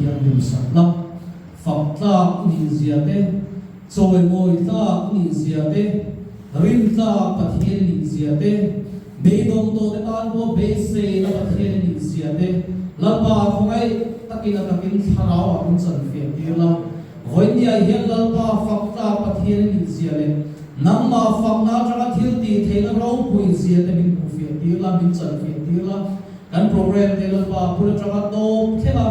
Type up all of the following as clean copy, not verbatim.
Thianghlim sak la, fak tlak i nih zia te, chawimawi tlak i nih zia te, rin tlak Pathian i nih zia te, beidawng tawhte tan pawh beiseina Pathian i nih zia te, Lalpa khawngaih takin a takin thlarauah min chanfiah tir la. Vawinia hian Lalpa fak tlak Pathian i nih zia leh nangmah fakna atanga thil tih theihna ropui zia te min hmuhfiah tir la, min chanfiah tir la. Kan program te Lalpa bul atanga tawp thleng a,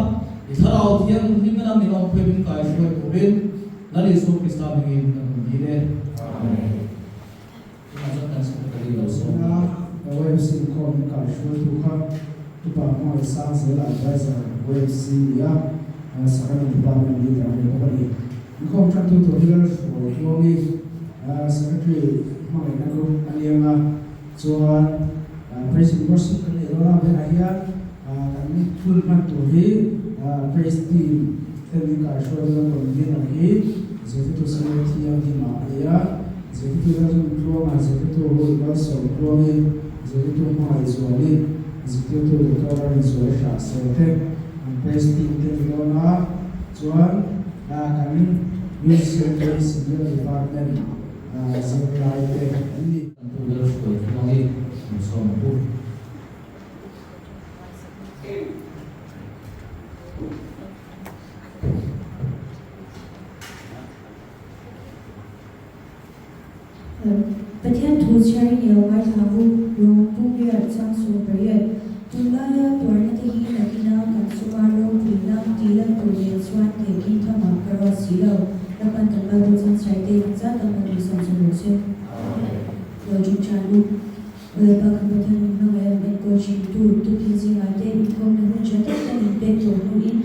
i thlarau thianghlim ina min awmpui min kaihruai turin Lal Isua Krista hmingin kan rawn dil e. Amen. Tunah chuan kan secretary lo sawm a. YFC inkhawm min kaihruaitu kha Upa Hmangaih Sangzela Adviser YFC ni a, Sacrament Department Leader a ni bawk a ni. Inkhawm tantu tur hi Lalhruai Tluangi, Secretary Hmangaihna Group a ni ang a. Chuan Praise and Worship kan neih dawn a, hetah hian kan hun hman tur hi Praise Team ten min kaihruai dawn a, convener hi Zirtirtu Samuel Thianghima a ni a, Zirtirtu Lalrin Tluanga, Zirtirtu Ruth Malsawmtluangi, Zirtirtu Hmangaihzuali, Zirtirtu Doctor Lalrinzuali Hrahsel te an Praise Team te ni dawn a, chuan kan Music Secretary Senior Department Zirlai te an ni. Kan pu lal hruai tluang i min sawm ang u. Pathian thu chhiar i lo ngaithla u, Rom Pumriat chang 18. Tunlaia tuarna te hi nakina kan chunga ropuina tih lan tur nen chuan theihnghilh thamah ka ruat si lo. Lapan kan Bible chang chhiar te in zat ang rawn insawn chawm rawh se. Lo ṭawng ṭan u. Lalpa kan Pathian min hmangaih an enkawl ṭhin tu tukin zingah te inkhawmna hun ṭha tak tak min pek tawh hnuin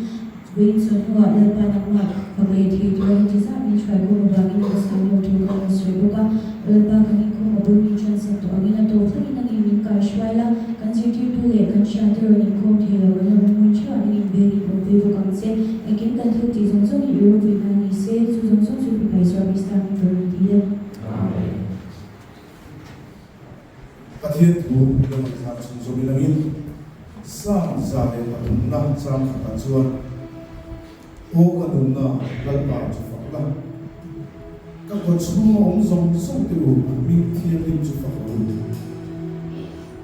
Vawiin chawlh hnuah Lalpa nangmah fak leh thei tura heti zah min hruai khawm avangin ka sawi lo thu ka rawn sawi bawk a. Lalpa kan inkhawm a bul min ṭansak tawh angin a tawp thlengin nangin min kaihruai la, kan zirtirtu leh kan thiante rawn inkhawm thei lo an awm hmun theuhah nangin vengin awm ve bawk ang che. Engkim kan thil tih zawng zawng hi i ropui nan ni se, chu zawng zawng chu Fapa Isua Krista min rawn ti e. Amen. Pathian thu lo ngaihthlak chhung zawm i langin Psalm 103 na chang khatah chuan, Aw ka nunna Lalpa chu fak la, ka kaw chhunga awm zawng zawng te u a hming thianghlim chu fak rawh u.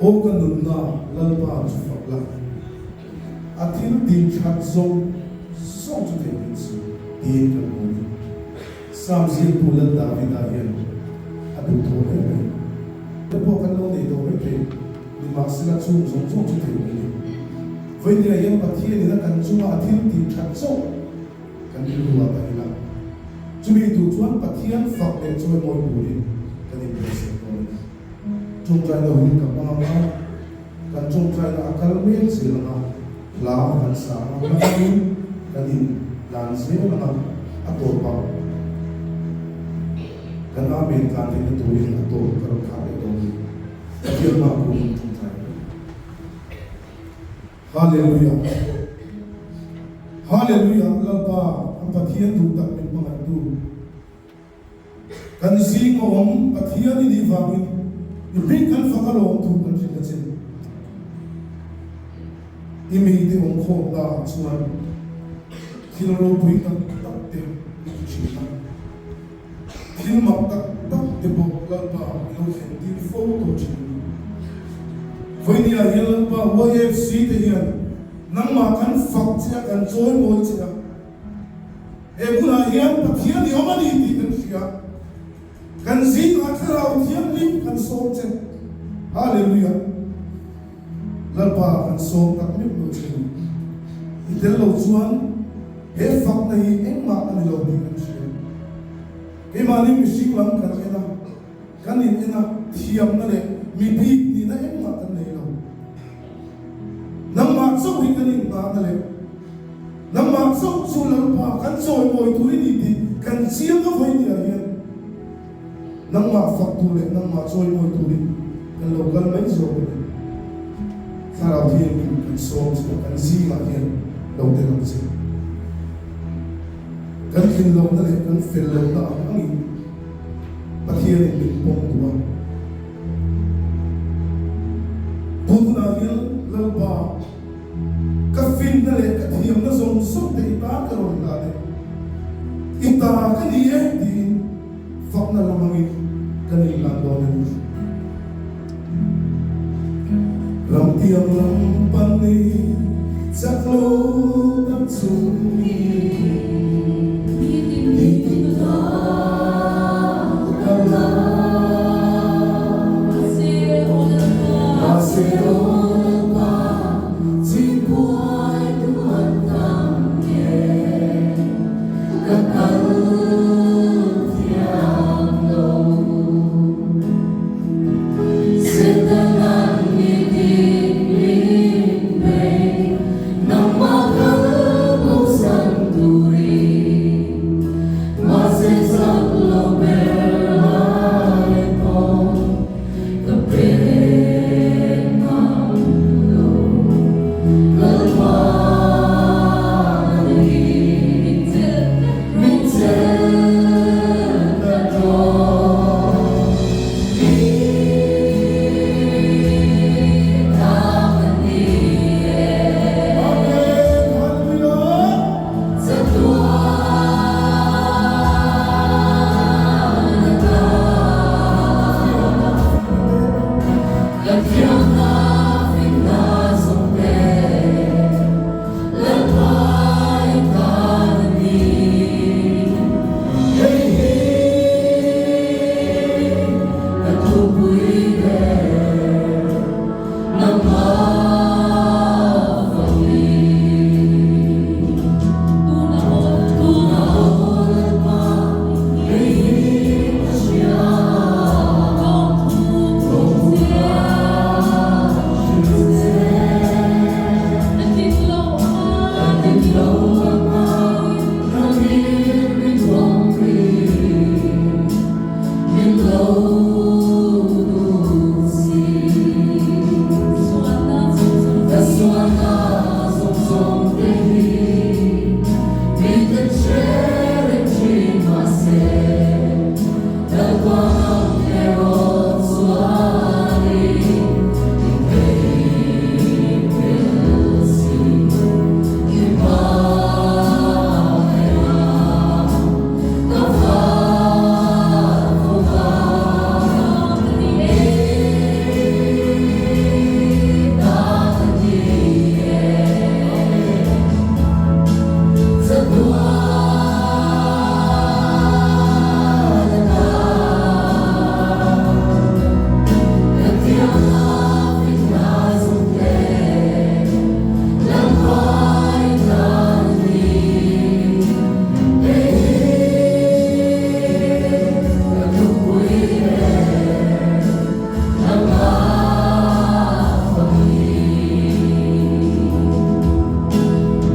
Aw ka nunna Lalpa chu fak la, a thil tih that zawng zawng chu theihnghilh suh tiin kan hmu a ni. Psalm ziaktu Lal Davida hian a duh thaw hle mai. Te pawh kan lo nei tawh mai thei, nimahsela chung zawng zawng chu thei mai ni. Vawinia hian Pathianin a kan chunga a thil tih that chauh kan rilru ah ta ila. Chumi tur chuan Pathian fak leh chawimawi turin kan inbuatsaih dawn a ni. Tawngtaina hun ka hmang ang a, kan tawngtaina a kal mek zel ang a, hla kan sa ang a, hla hmangin kan in tlan zel ang a, a tawp ah kan Amen tlan theihna turin a tawp ka rawn khah leh dawn a ni. Pathian hma ku hun tawngtai ang. Hallelujah Hallelujah Lalpa kan Pathian duh tak min hmangaihtu. Kan zing a awm Pathian i nih vangin i hming kan fak a lawm thu kan hrilh a che. I mite awm khawmna ah chuan thil ropui tak tak te i ti thin a, thil mak tak tak te pawh Lalpa i lo thlen tir fo tawh thin a ni. Vawinia hian Lalpa YFC te hian nangmah kan fak che a, kan chawimawi che a. He hmunah hian Pathian i awm a ni tih kan hria. Kan zingah Thlarau Thianghlim kan sawm che. Hallelujah! Lalpa kan sawm tak meuh meuh che ni. I tel lo chuan he fakna hi engmah a ni lo tih kan hria. Keimahni mihring lam kan en a, kan in en a, thiamna leh mi bik nihna engmah kan nei lo. Nangmah chauh hi kan inhnahna leh nangmah chauh chu Lalpa kan chawimawi tur i ni tih kan chiang a vawi niah hian nangmah fak tur leh nangmah chawimawi turin kan lo kal mai zawk a ni. Thlarau Thianghlim kan sawm che a, kan zingah hian lo tel ang che. Kan tlinlohna leh kan fel lohna ang angin Pathianin min pawm duh a. Tun hunah hian Lalpa, ka finna leh ka thiamna zawng zawng. te i tan ka rawn hlan e. I ta ka ni e tiin fakna lam angin kan inhlan dawn a ni. Ramtiang lam pan ni chak lo tak chung ni. Nitin ta ka la. Mahse aw Lalpa chinbuai tu an tam nge ka kal thiam lo. Setanan ni dik min bei nangmah kal bosan turin mahse chak lo ber lai pawh ka pek ngam lo Lalpa ni min chelh tlat rawh. Amen Hallelujah. Hei hi ka thupui ber nangmah fangin. Tuna Lalpa hei hi ka hria Lawmthu ka hrilh che. Ka thinlung a Rangin min huam rin, min lo duh si. Ka sualna zawng zawng te hi miten hre reng thin mahse, Lalpa nang erawh chuanin i theihnghilh si. I hmangaih a, ka fat fo va. I ta ka ni e, chatuan a ta. Ka thiamna fitna zawng te. Lalpai tan ni hei hi ka thupui e nangmah fangin.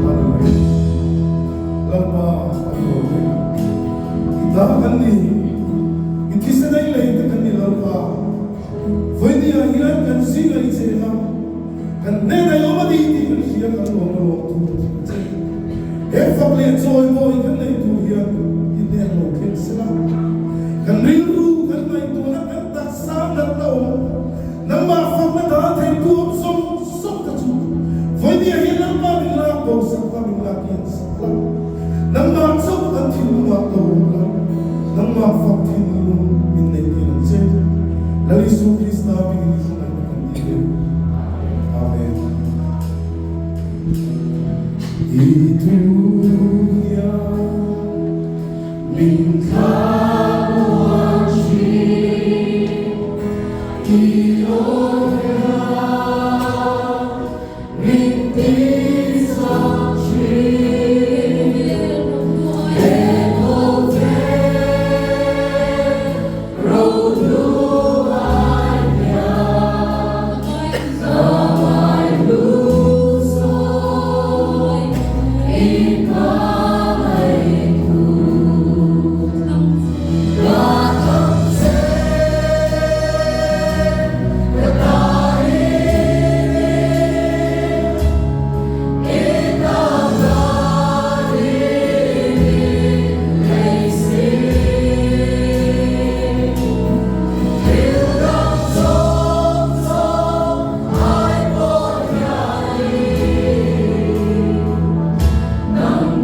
Hallelujah. Lalpa a lawm e. I ta kan ni, i thisen ei lei te kan ni Lalpa. Vawinia hian kan zing a i cheng a, kan hnen a i awm a ni tih kan hria kan lawm a lawm thu ka thil che. He fak leh chawimawi kan nei tur hian i hnen lo thleng se la, kan rilru kan ngaihtuahna kan taksa natna awm nangmah fakna dan theitu awm zawng zawng te chu Vawinia hian Lalpa min lak bo sak la, min lak lian sak la, nangmah chauh kan thinlungah lo awm la, nangmah fak thinlung min neih tir ang che. Lal Isu Krista hmingin i khawngaihna kan dil e. Amen. I duhia min thlamuan thin, i awmna min tihsak thin. He khawvel rohlu ai hian ka ngaihlu zawk i hmangaihtu. Ka thang che ka ta i ni, i ta ta i ni lei si. Thil dang zawng zawng ai pawh hianin nangmah.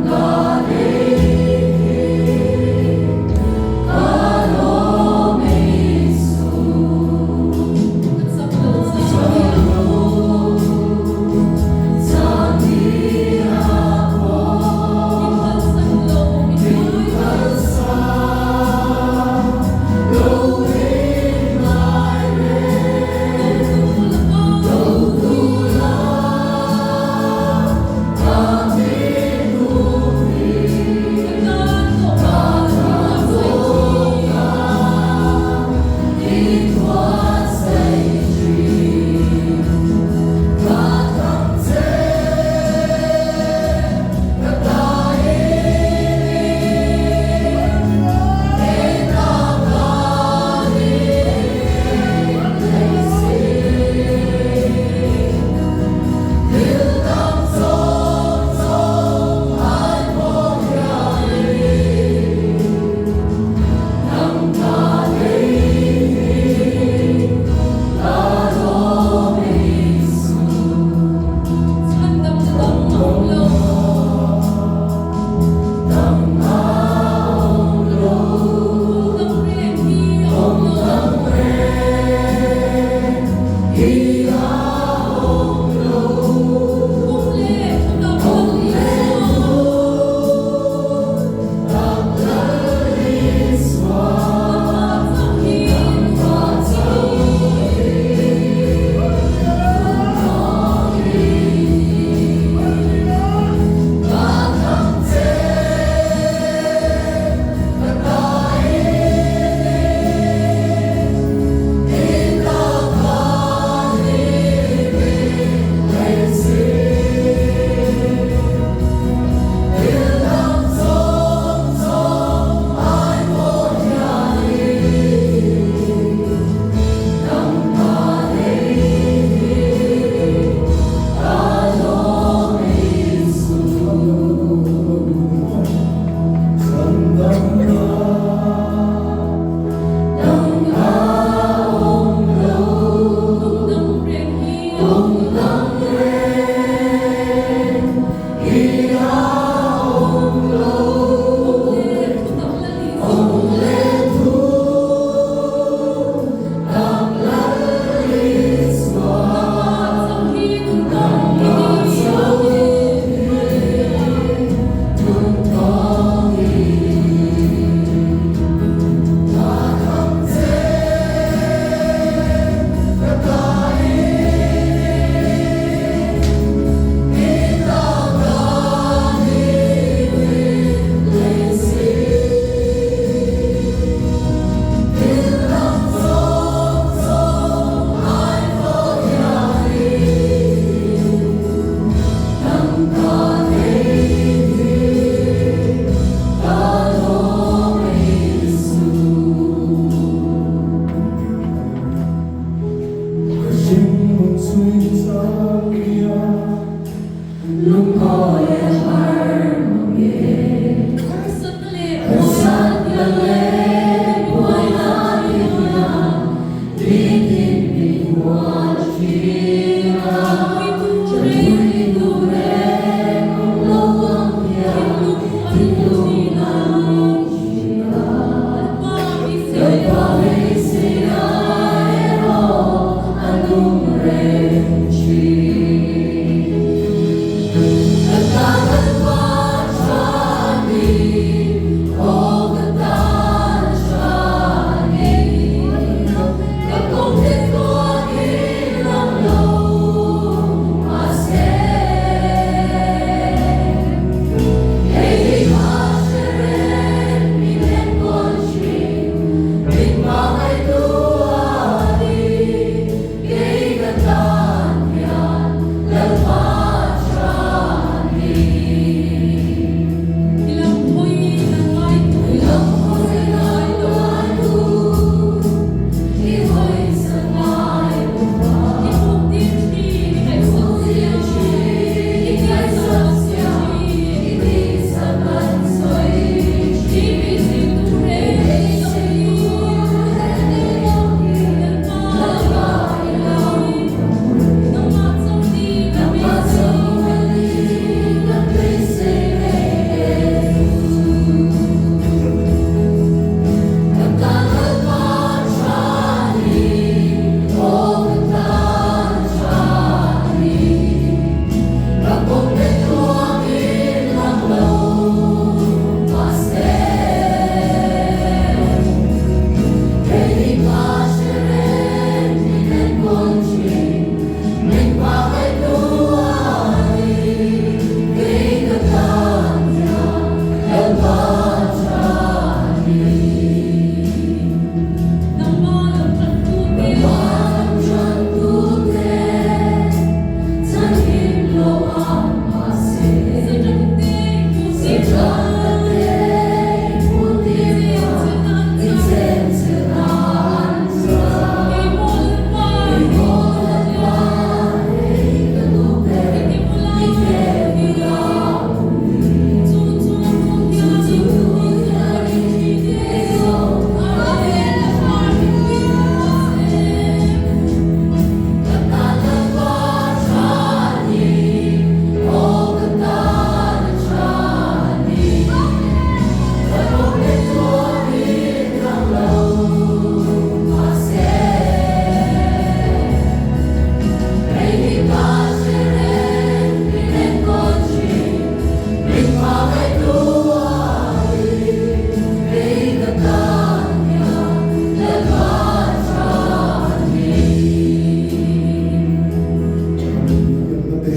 Hriatna te,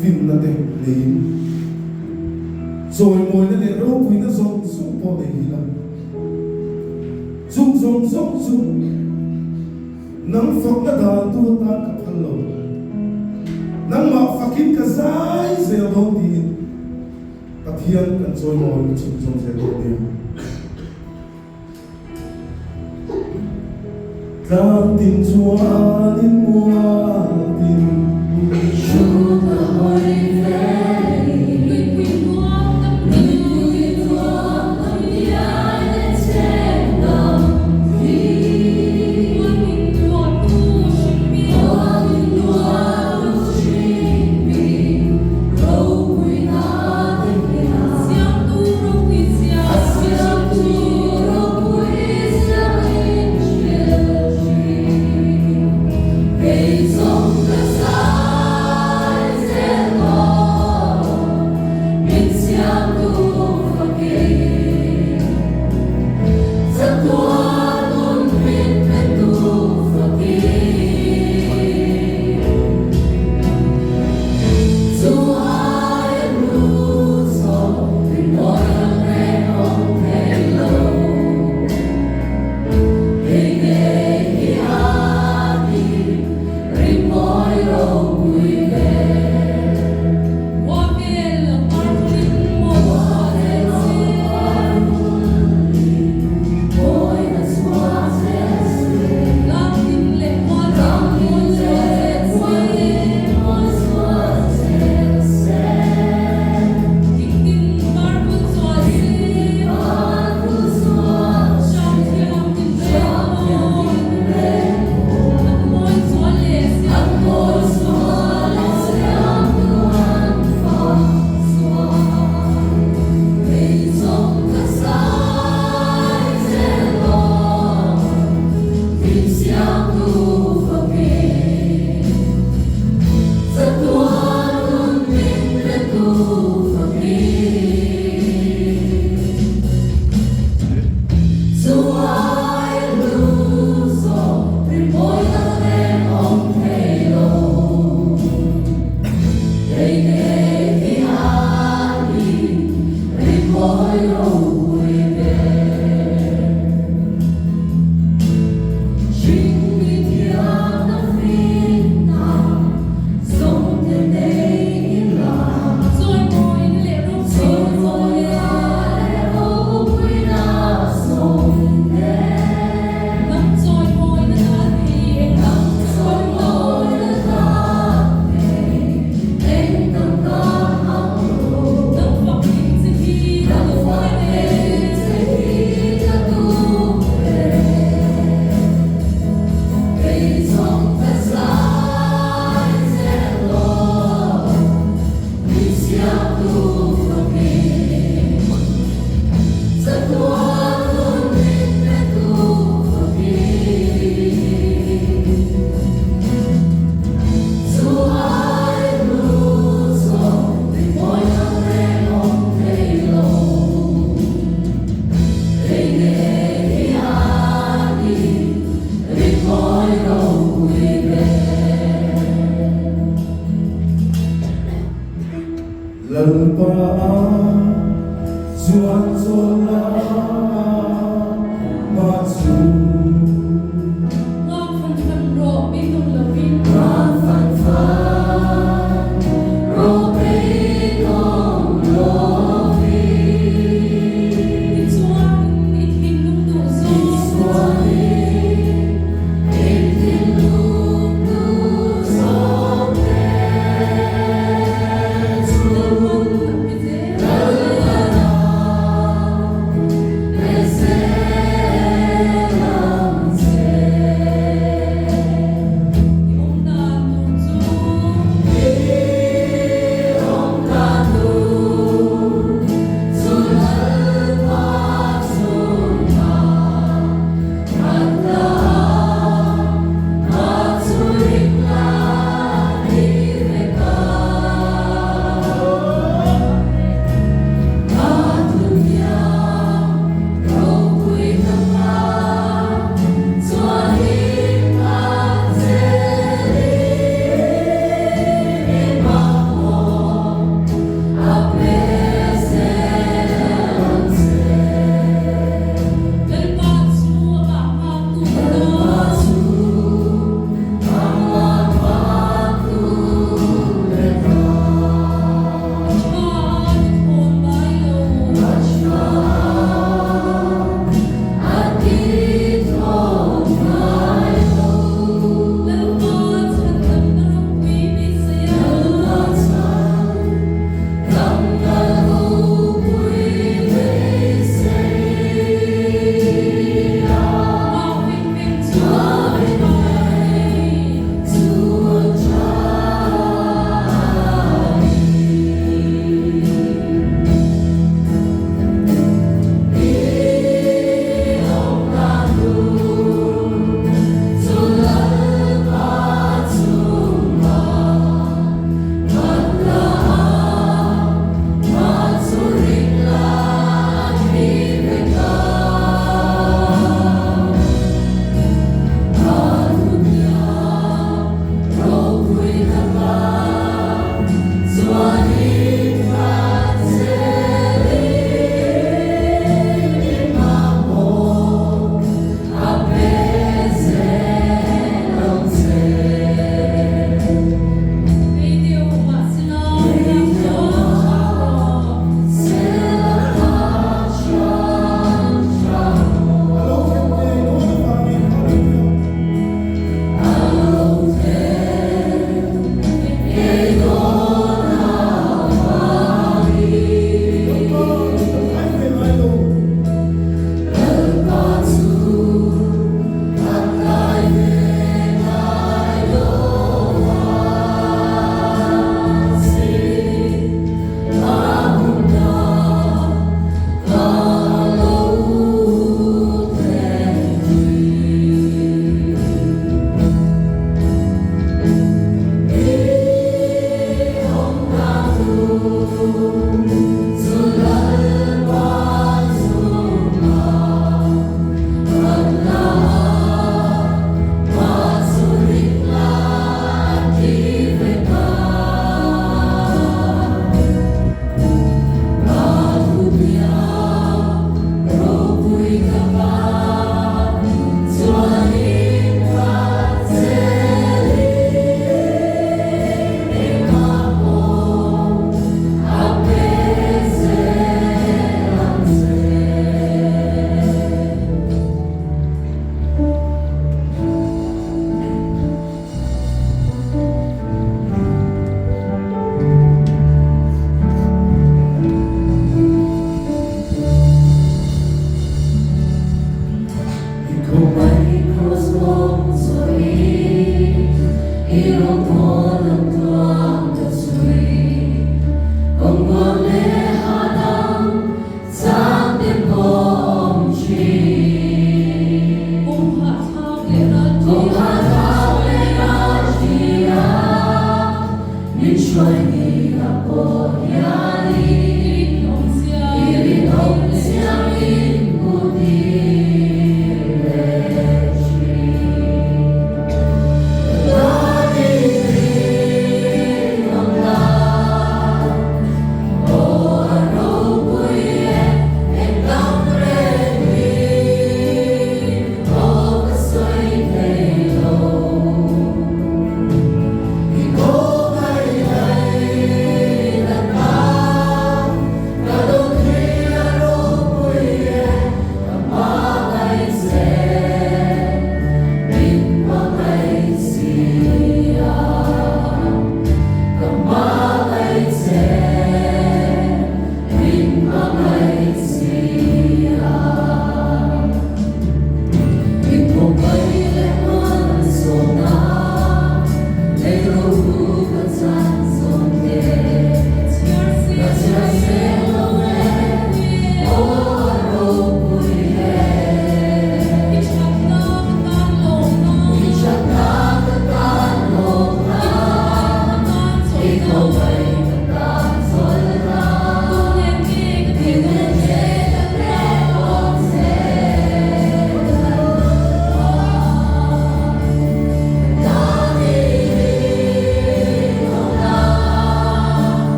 finna te neiin chawimawina leh ropuina zawng zawng pawh nei hi la. Chung zawng zawng chu nang fakna dan tu atan ka phal lo. Nangmah fakin ka zai zel dawn tiin Pathian kan chawimawi chhunzawm zel dawn nia. Tlang tin chuanin mual tin.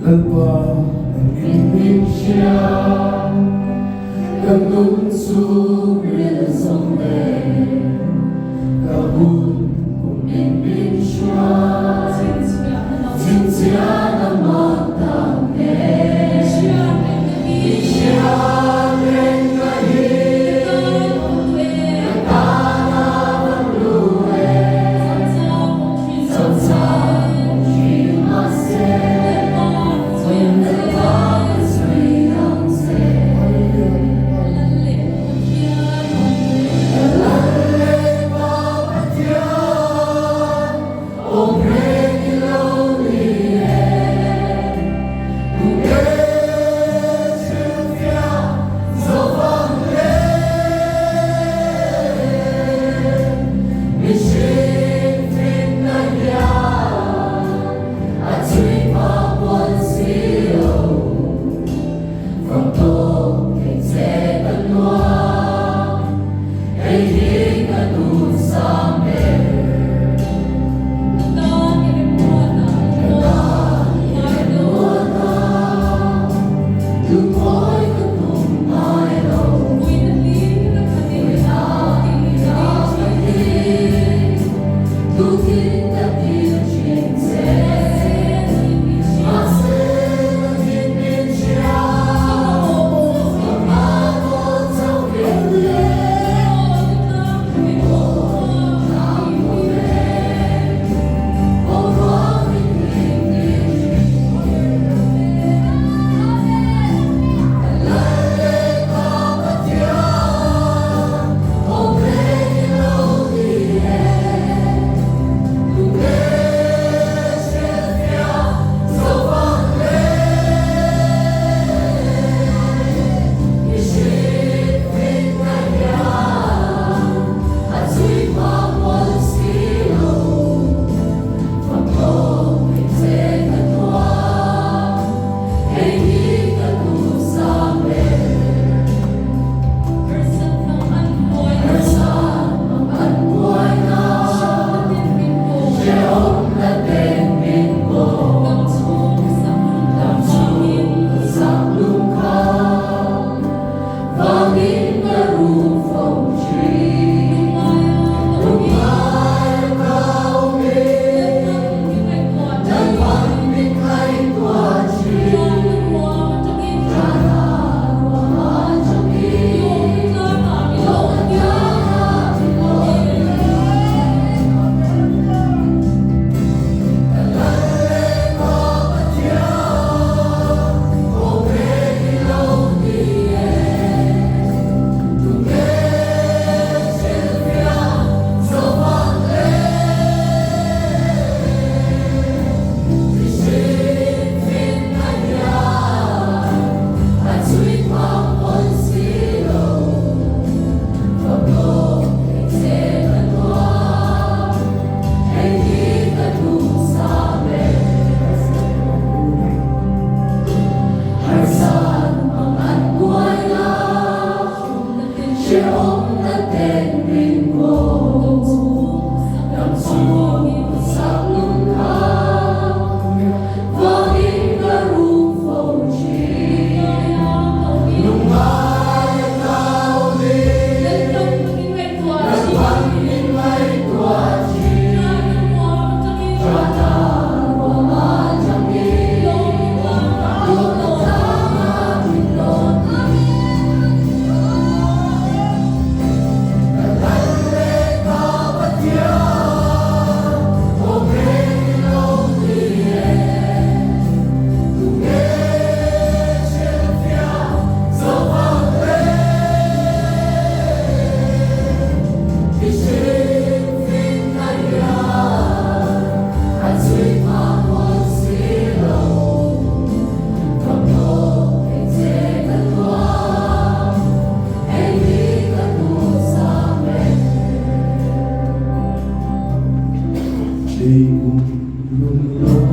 Lalpa nangin min hria Ka nun chhungril zawng leh ka hun kumin min hria Chhinchhiahna mak tak nen I hriat reng ka hi Ka tan a van hlu e Changchang thin mahse Lalpa ka chhui ang che Ka lal leh pa Pathian awm reng i lo ni e Tunge hrilhfiah zo vang le Mihring finna hian a chhui phak pawn si lo Fak tawk thei che ka nuam hei hi ka duhsam ber. Ka tan i remruat a, lungmawi ka tum ngai lo. Puina hlim tukin ka dil thin che. Mahse nangin min hria, ka mamawh chauh em le. A chhui phak mawlh si lo, fak tawk thei che ka nuam, hei hi ka duhsam ber. Harsat mang an buaina, hrehawmna ten min bawk, dam chhung sak lungkha. Vangin ka rum fo thin. Lungngai ka awm e, Lalpan min ngaihtuah thin. Tana ruam atangin, Lawng tlangah min lawm e. Ka lal leh ka Pathian, awm reng i lo ni e. Tunge hrilhfiah zo vang le? Mihring finna hian a chhui phak pawn si lo. Fak tawk thei che ka nuam, hei hi ka duhsam e. Harsan mang an buai la, hrehawmna ten min kawm. Dam chhung sak lungkha, vangin ka rum fo thin. Lungngai ka awm e, Lalpan min ngaihtuah thin. Tana ruam atangin lawmna tlangah min rawn tin. Ka lal leh ka Pathian, awm reng i lo ni e. Tunge hrilhfiah zo vang le? Mihring finna hian a chhui phak mawlh si lo. Fak tawk thei che ka nuam, hei hi ka duhsam e. Lei kum lung lo.